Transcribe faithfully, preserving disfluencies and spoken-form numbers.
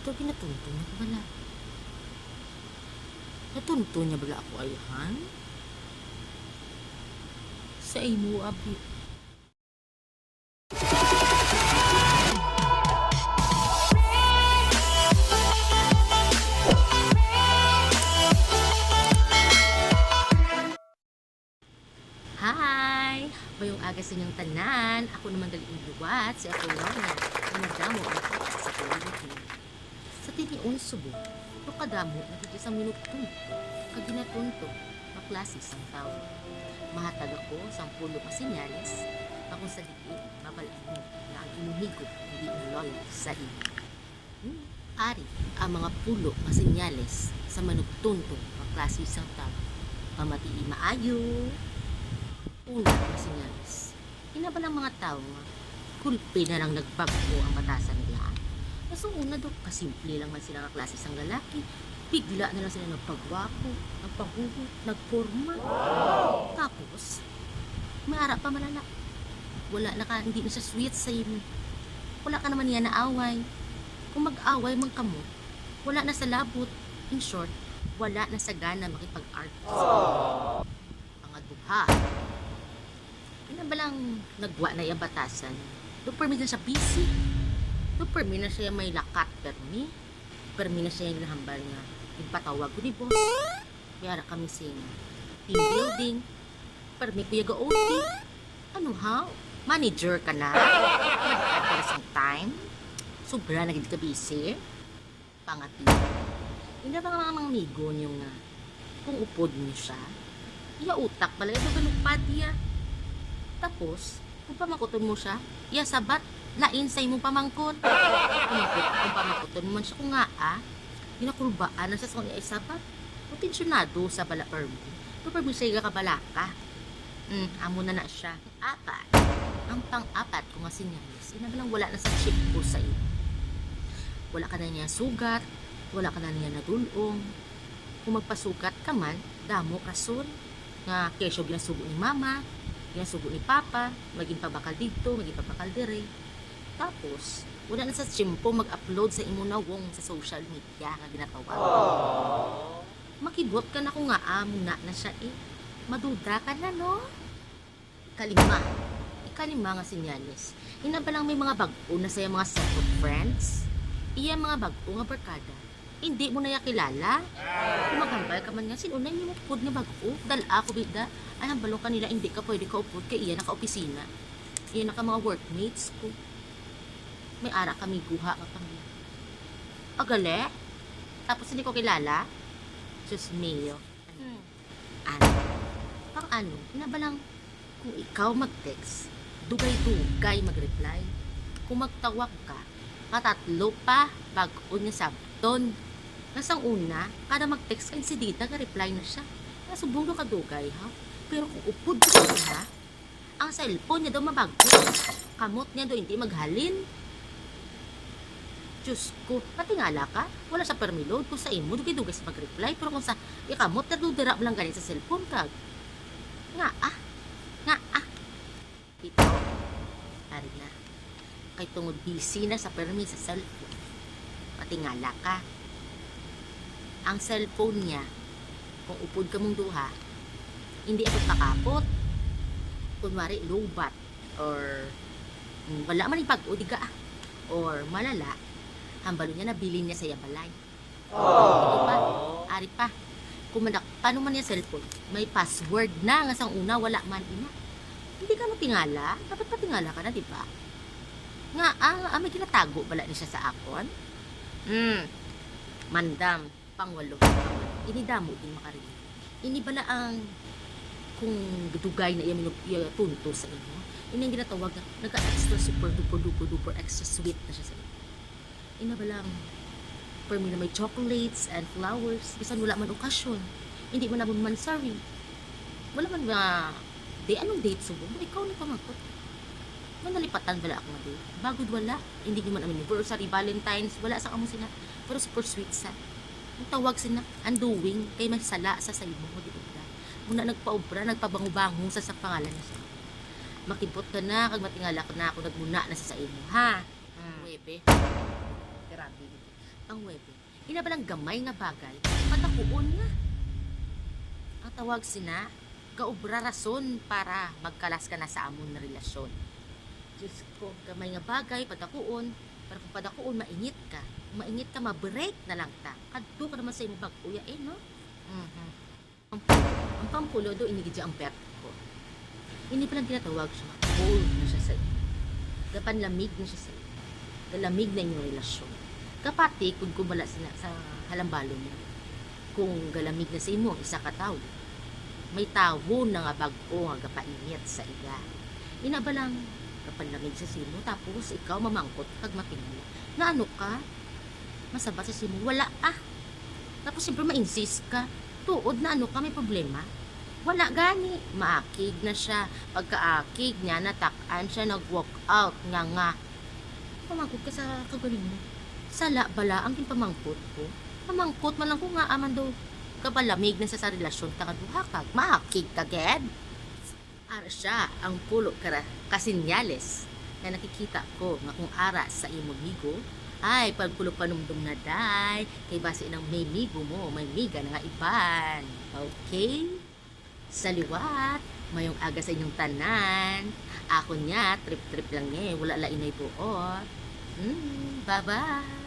So, ginatunto niya ko bala. Natunto niya bala ako, ayhan? Sa imo, abi. Hi! Mayong aga sa inyong tanan. Ako naman gali ang liwat, si Apollonia. Ang madamo ang kita sa community. Sa tinion subong, no kadamo na gid sang minugtong kag ginatunto nga klase sang tawo. Mahatag ako sang pulo ka senyales nga kung sa diin mabal-an mo nga ang imong higop hindi na loyal sa imo. Hmm? Ari ang mga pulo ka senyales sa manugtunto nga klase sang tawo. Pamatii maayo. Una nga senyales. Ina ba lang mga tawo nga gulpi na lang nagbag-o ang batasan nila? Mas una daw, kasimple lang man sila nga klase sang lalaki, bigla na lang sila nagpagwapo, nagpahugot, nagporma. Tapos, may ara pa man ana. Wala na ka, hindi na siya sweet sa imo. Wala ka naman niya naaway. Kung mag-away man kamo, wala na sa labot. In short, wala na sa gana makipag-art. Pangaduha, ina ba lang nagwa na iya batasan? Do permi na siya busy. Do permi na siya may lakat permi. Permi na siya yung nahambal nga ipatawag ko ni boss. May ara kami sing team building. Permi ko iya ga-O T. Ano, how? Manager ka na? Magkakaroon sang time? Sobra na gid ka busy? Pangatlo, ina ba nga mga amigo niyo nga kung upod niyo siya, iya utak bala iya ganupad iya. Tapos, kung pamakuton mo siya, iya sabat lain sa imong pamangkon. Kung, kung pamakuton mo man siya kung ngaa, ginakulbaan na siya sa iya sabat. Intensyonado sa bala permi. Pero permi siya iya kabalaka. Mm, amo na na siya. Apat. Ang pang-apat ko nga senyales, ina ba lang wala na sa tiyempo sa imo. Wala ka na niya sugat, wala ka na niya nadul-ong. Kung magpasugat ka man, damo rason nga kesyo ginasugo ni mama, ginasugo ni papa, maging pabakal didto, maging pabakal dire. Tapos, wala na sa tiyempo mag-upload sa imo nawong sa social media nga ginatawag. Makibot ka na kung nga amo na na siya eh. Maduda ka na, no? Kalima. Ikalima nga senyales. Ina ba lang may mga bag-o na sa iya mga set of friends? Iya mga bag-o nga barkada. Hindi mo na iya kilala? Kung maghambal ka man nga, sin-o na inyo upod nga bag-o? Dal-a ko, bida. Ay, hambalon ka nila, hindi ka pwede kaupod kay iya na ka-opisina. Iya na ka mga workmates ko. May ara kami guha ka kami. Agali? Tapos hindi ko kilala? Diyos mio. Hmm. Ano? Pang ano? Ina ba lang kung ikaw mag-text, dugay-dugay mag-reply. Kung magtawag ka, katatlo pa bag-o niya sabton. Nga sang una, kada mag-text ka, insidida nga reply na siya. Nga subong daw kadugay, ha? Pero kung upod ka na, ang cellphone niya daw mabag-o. Kamot niya daw hindi maghalin. Diyos ko, matingala ka. Wala sa permi load kung sa imo, dugay-dugay sa mag-reply. Pero kung sa ikamot, nadudira mo lang gani sa cellphone kag. Nga ah, nga ah. Pito. Ari na. Kay tungod busy na sa permi sa cellphone. Matingala ka. Ang cellphone niya, kung upod ka mong duha, hindi ako pakapot. Kunwari, lowbat. Or, mm, wala man yung bag-o, diga. Or, malala, hambalo niya, nabilin niya sa iya balay. Ito pa, ari pa. Kung manak-, paano man niya cellphone? May password na nga sang una, wala man ina. Hindi ka matingala? Dapat patingala ka na, di ba? Nga, ah, ah, may ginatago bala ni siya sa akon? Hmm. Mandam, pangwalo. Ini damo din makarelate. Ini bala ang kung dugay na iya minug-, iya tunto sa imo. Ini ang ginatawag nga nag-extra super duper duper duper extra sweet na siya sa imo. Ina ba lang, permi na may chocolates and flowers, bisan wala man okasyon. Hindi man naman mansari. Wala man nga, di, anong date subong? Ikaw ni pamangkot. May nalipatan bala ako nga date. Bagod wala. Hindi naman anniversary, Valentine's, wala sa amo sina. Pero super sweet sa. Ang tawag sina, undoing, kay may sala sa sa imo, di ba? Muna nagpaobra, nagpabango-bango sa, sa pangalan na siya. Makibot ka na, kag matingala ka na ako, nagmuna na sa sa imo, ha? Hmm. Nuebe. Grabe. Ang webe, ina ba lang gamay nga bagay, padakuon na. Ang tawag sina, gaobra rason para magkalas ka na sa amon nga relasyon. Diyos ko, gamay nga bagay, padakuon, para kung padakuon, maingit ka. Kung maingit ka, ma-break na lang ta. Kadto ka naman sa imong bag-o ya, eh, no? Mhm. Ang, ang pampulo do, ini gid ang bet ko. Ini palang ginatawag siya, cold na siya sa iyo. Gapanlamig na siya sa iyo. Galamig na inyong relasyon. Kapati kung kumala sa, sa halambalon niya. Kung galamig na sa imo ang isa ka tawo, may tawo na nga bag-o nga gapainit sa iya. Ina ba lang, gapanlamig sa simo, tapos ikaw mamangkot kag matingala. Nga ano ka? Masabat sa simo, wala ah. Tapos siyempre ma-insist ka. Tuod na ano ka, may problema? Wala gani. Maakig na siya. Pagkaakig niya, natak-an siya, nag-walk out nga nga. Pamangkot ka sa kaugalingon. Sala bala ang ginpamangkot ko? Pamangkot man lang ko nga aman daw kapalamig na sa, sa relasyon ta nga duha kag maakig ka gid. Ara siya ang pulo ka ra-, ka senyales nga nakikita ko nga kung ara sa imo migo, ay pagpulo panumdom na day, kay basi nang may migo mo, may miga na nga iban. Okay? Sa liwat, mayong aga sa inyong tanan. Ako niya, trip-trip lang eh, wala la inay buot. Mm, bye-bye!